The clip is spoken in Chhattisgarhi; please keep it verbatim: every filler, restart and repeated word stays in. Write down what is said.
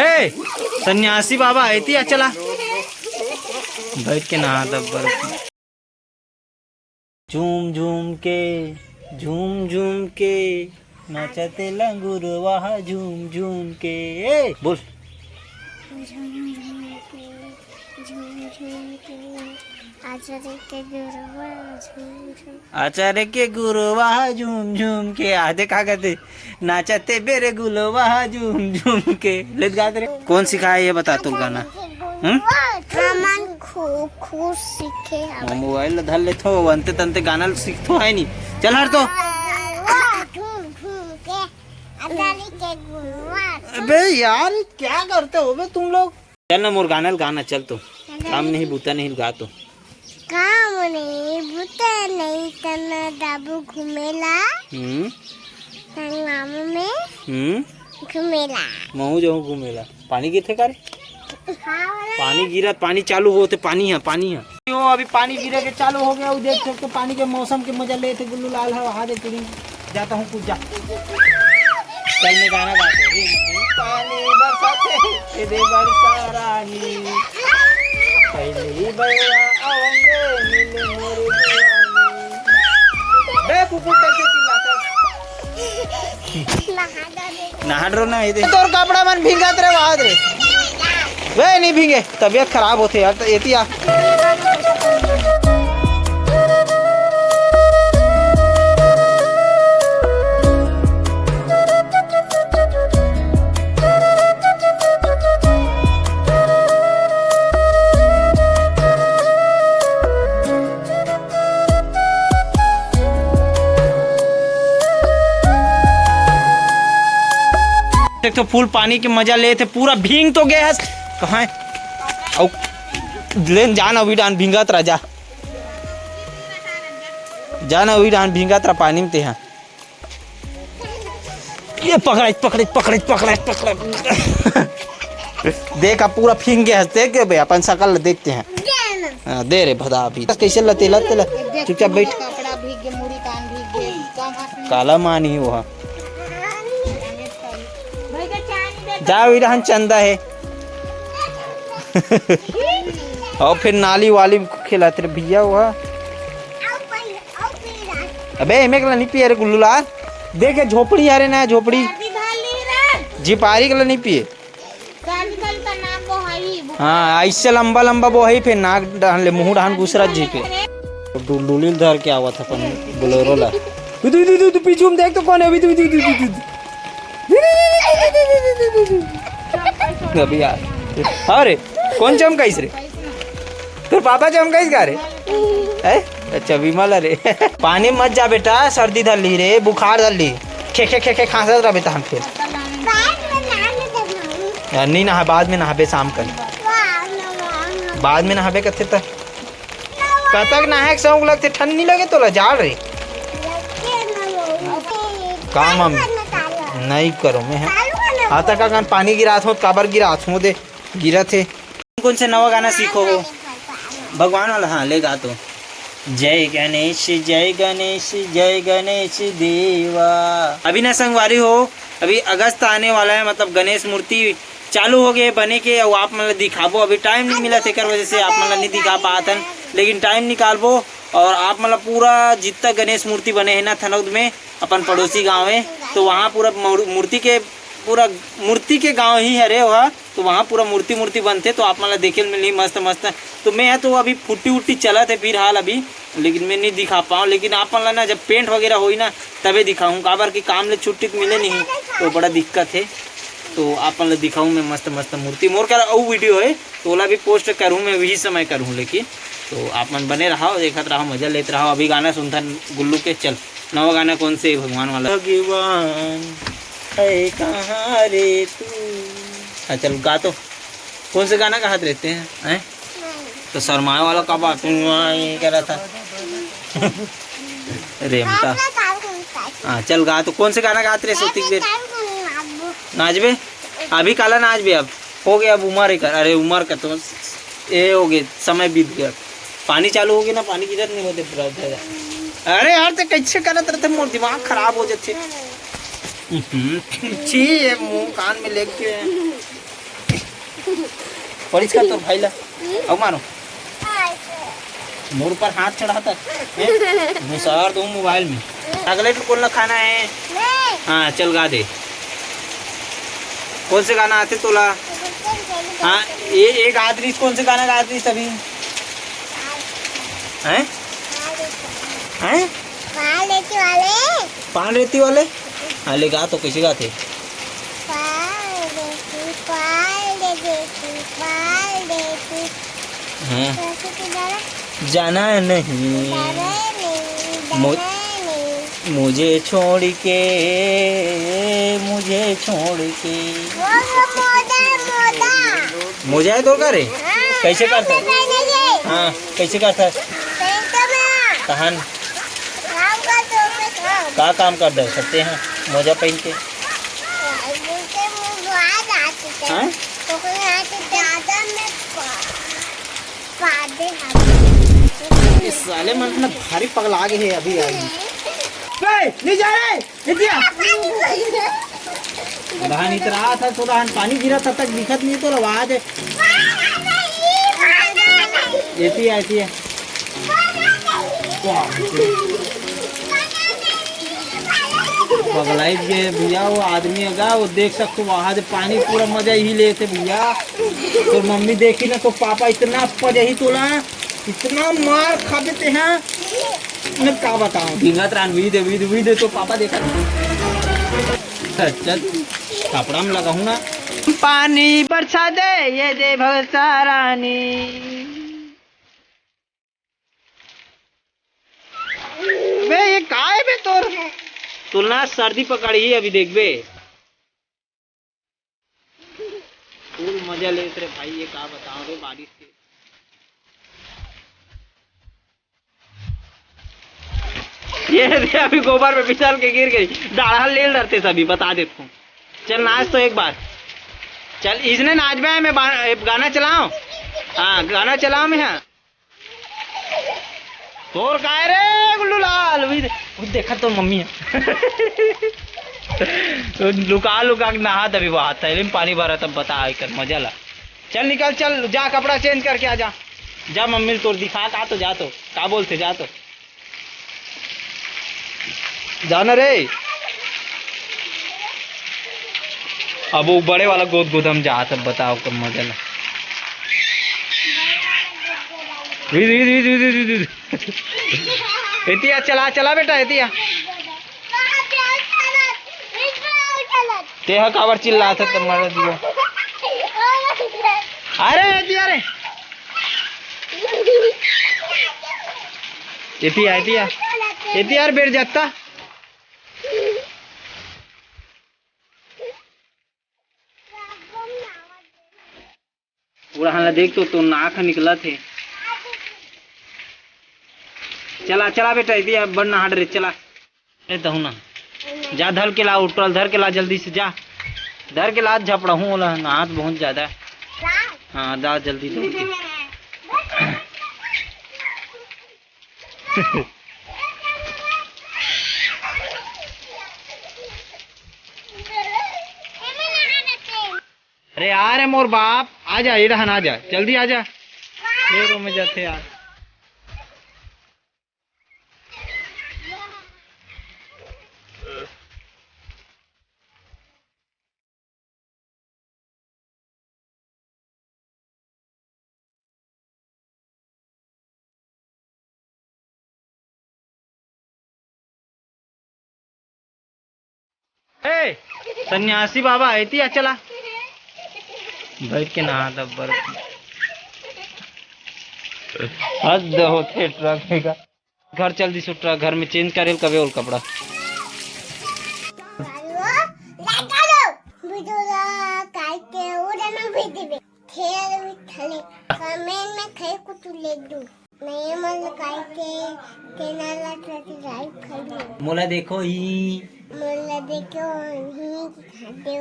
ए, सन्यासी बाबा, एती आ, चला। बैठ के नहा तब बर। झूम झूम के, झूम झूम के, नाचते लंगुरवा झूम झूम के। ए, बोल। झूम झूम के, झूम झूम के, आचार्य के गुरुवा झूम झूम। आचार्य के गुरुवा झूम झूम के, आ दे का कहते, नाचते बेरे गुलवा झूम झूम के। ले गात रे, कौन सिखाए ये बता तू गाना? हम्म? हमन खु-, खुद सीखे हवन। मोबाइल ला धर लेथो, अंते तंते गाना सीखथो है नी। चल हट तो। गुलवा झूम झूम के, आचार्य के गुलवा। अबे यार, क्या करते हो बे तुम लोग? चल ना मोर गाना ल गाना, चल तो। काम नहीं, बूता नहीं, गा तो। काम नहीं, बूता नहीं, तना दाबू घूमेला। हम्म। संगम में हम्म। घूमेला। महू जाऊँ घूमेला। पानी गिरथे का रे? हाँ, वाला। पानी गिरा, पानी चालू होते, पानी है, पानी है। यो, अभी पानी गिरे के चालू हो गया, वो देख सकते हो, पानी के मौसम के मजा लेते गुल्लू लाल है, वहाँ दे पूरी। जाता हूँ, कुछ जा। चल, मैं गाना गाता हूँ। पानी बरसाते, ए दे बरसा रानी। पहली बरवा आवेंगे, मिले मोरे दीवानी। बे, कुकुर कैसे चिल्लाता है? नहा डरो ना, ये दे। तोर कपड़ा मन भींगत रे, वहाद रे। वे नहीं भींगे, तबीयत खराब होते यार, तो एती आ। एक तो फुल पानी के मजा लेथे, पूरा भींग तो गए हस। कहाँ है? अउ लेन जान अभी डान भींगत रह जा। जान अभी डान भींगत रह पानी में ते हा। ये पकड़े, पकड़े, पकड़े, पकड़े, पकड़े। देख, अब पूरा भींग गया है, देख बे, अपन शकल देखते हैं। हाँ, दे रे भदा अभी। बस कैसे लते, लते, लते। चुपचाप बैठ। कपड़ा भीग गए, मुड़ी कान भीग गए, कम हाथ में। काला मानी वो हा। भैया, चाय नहीं देता। जा, वही रहन चंदा है। और फिर नाली वाली खेलत रे भैया वो हा। अबे, एमे कला नहीं पिए रे गुल्लू लाल। देख, ये झोपड़ी आ रे ना, झोपड़ी। सर्दी धर ली रे। जिपारी कला नहीं पिए। सर्दी धर ली तो नाक बोहाई, बुखार। हाँ, ऐसे लंबा लंबा बोहाई, फिर नाक डाल ले, मुंह डाल गुसरत जी पे। तो डुलडुली धर के आवत अपन बोलेरो ला। तू, तू, तू, तू, तू पीछू में देख तो कौन है अभी, तू, तू, तू, तू, तू। अभी यार। अरे, कौन चमकाइस रे? तोर पापा चमकाइस का रे? हैं? अच्छा, विमल रे। पानी मत जा बेटा, सर्दी धर ली रे, बुखार धर ली। खे, खे, खे, खे, खांसत रह बेटा हम फिर। यार, नहीं नहा, बाद में नहाबे शाम कन। बाद में नहाबे कथे त। कतक नहाए के शौक लगथे, ठंड नहीं लगे तोला, जाड़ रे। काम हम नहीं करो मैं, हाँ। आता का कान पानी गिरात हो, काबर गिरात हो दे, गिरत हे। कौन से नवा गाना सीखो हो? भगवान वाला, हाँ, ले गा तो। जय गणेश, जय गणेश, जय गणेश देवा। अभी ना संगवारी हो, अभी अगस्त आने वाला है, मतलब गणेश मूर्ति चालू हो गए बने के, अउ आप मन ल दिखाबो। अभी टाइम नहीं मिला, तेकर वजह से आप मन ल नहीं दिखा पात हन, लेकिन टाइम निकालबो और आप मन ल पूरा जितना गणेश मूर्ति बने है ना थनौद में, अपन पड़ोसी गांव है, तो वहाँ पूरा मूर-, मूर्ति के, पूरा मूर्ति के गांव ही हरे वह। तो वहाँ पूरा मूर्ति मूर्ति बनथे, तो आप मन ला देखे ल मिलही मस्त मस्त। तो मैं ह तो अभी फुट्टी उट्टी चलत हे फिलहाल अभी, लेकिन मैं नहीं दिखा पाऊँ। लेकिन आप मन ला ना जब पेंट वगैरह होही ना, तबे दिखाहूँ, काबर कि काम ले छुट्टी तो मिले नहीं, तो बड़ा दिक्कत हे। तो आप मन ला दिखाहूँ मैं मस्त मस्त मूर्ति। मोर करा अउ वीडियो हे, तो ओला भी पोस्ट करूँ मैं, वही समय करूँ। लेकिन तो आप मन बने रहो, देखत रहो, मजा लेत रहो। अभी गाना सुनथन गुल्लू के, चल। नवा गाना कौन से भगवान वाला? भगवान है कहाँ रे तू? हाँ, चल गा तो। कौन से गाना गात रहते हैं, हैं? तो शर्माए वाला का बात, ये कह रहा था। रेमटा। हाँ, चल गा तो। कौन से गाना गात रहे सोती के बेर? नाचबे? अभी काला नाचबे अब। हो गया अब उमर एकर, अरे उमर का तो ए हो गए, समय बीत गया। पानी चालू हो गया ना, पानी गिरत नहीं होते पूरा उधर। अरे यार, ते कैसे करत रहते, मोर दिमाग खराब हो जाते। हम्म, छी, ये मुंह कान में लेके। पढ़िस का तोर भाई ला? अउ मारो। मोर ऊपर हाथ चढ़ाता। हैं? घुसार दो मोबाइल में। चॉकलेट कौन ला खाना है? हाँ, चल गा दे। कौन से गाना आते तोला? हाँ, ये, ये गात रहीस, कौन से गाना गात रहीस अभी? हैं? हैं? पान रेती वाले। पान रेती वाले? हाँ, ले गा तो, कैसे गाते? पान रेती, पान रेती, पान रेती। हाँ। कैसे के गाना? जाना नहीं। जाना नहीं, मु-, जाना नहीं। मुझे छोड़ के, मुझे छोड़ के। वो, वो मोजा, मोजा। मोजा है तोर का रे? हाँ, कैसे करता है? पहने के। हाँ, कैसे करता है? पहनता मैं। तहन? काम कर दो, मैं काम। का काम कर दे सकते हैं मोजा पहन के? मुझे मोजा आते थे। हाँ? तो कोई आते थे। दादा, मैं पा-, पादे हाथ। ये साले मन ना भारी पगला गए हैं अभी, अभी। बे, नहीं जा रहे। ए दिया। धान इतरा था, तो धान पानी गिरा था तक दिखत नहीं तो आवाज है। एती है, एती है। पगलाई के भैया, वो आदमी है गा, वो देख सकते हो, वहाँ से पानी पूरा मजा ही लेते भैया। तो मम्मी देखी ना, तो पापा इतना पजही तोला, इतना मार खा देते हैं। मैं का बताऊं? ढींगत रहन, "वी दे, वी दे, वी दे", तो पापा देखा। चल, चल, कपड़ा में लगाऊं ना। पानी बरसा दे, ये दे भवसा रानी। बे, ये काय बे तोर? तोला सर्दी पकड़ी अभी देखबे। फुल मजा लेत रे भाई, ये का बताओ रे बारिश के। ये दे अभी गोबर में फिसल के गिर गई, डाढ़ा ले डरते सभी, बता देत हूँ। चल नाच तो एक बार, चल इसने नाच बे, मैं बा-, गाना चलाओ, हाँ गाना चलाओ मैं, हाँ। तोर काय रे गुल्लू लाल? वही दे-, वो देखा तो मम्मी है। तो लुका लुका के नहा तभी वो हाथ थैली में पानी भरा तब बता आई कर मजा ला। चल निकल, चल जा कपड़ा चेंज करके आ जा। जा मम्मी तोर दिखा का तो जा तो, का बोलते जा तो। जाना रे। अब वो बड़े वाला गोद गोद हम जा तब बताओ कब मजा ला। री, री, री। एतिया चला, चला बेटा, एतिया। तेहा काबर चिल्लात हे, त मर दिया। अरे, एतिया रे। एतिया, एतिया। एतिया रे, बेर जत्ता। उड़हन ला देख तो, तो नाक ह निकलत हे। चला, चला बेटा, इति अब बड़ नहाड़ रे, चला। ए तहु ना। जा धर के ला, उठल धर के ला जल्दी से जा। धर के ला, झपड़हूँ ओला, नहात बहुत ज्यादा। हाँ, जा जल्दी धर के। अरे आ रे मोर बाप, आ जा, ये रहन आ जा, जल्दी आ जा। ये रो में जाते यार। ए, सन्यासी बाबा, एती आ चला। बैठ के नहा तब बर। हद होथे ट्रक का। घर चल दिस ट्रक, घर में चेंज करेल कबे ओल कपड़ा। कमेंट में खे कुछ लिख दो। नहीं मन काई के तेना ला सब्सक्राइब कर दो। मोला देखो ही। मोला देखो ही कि खा दो।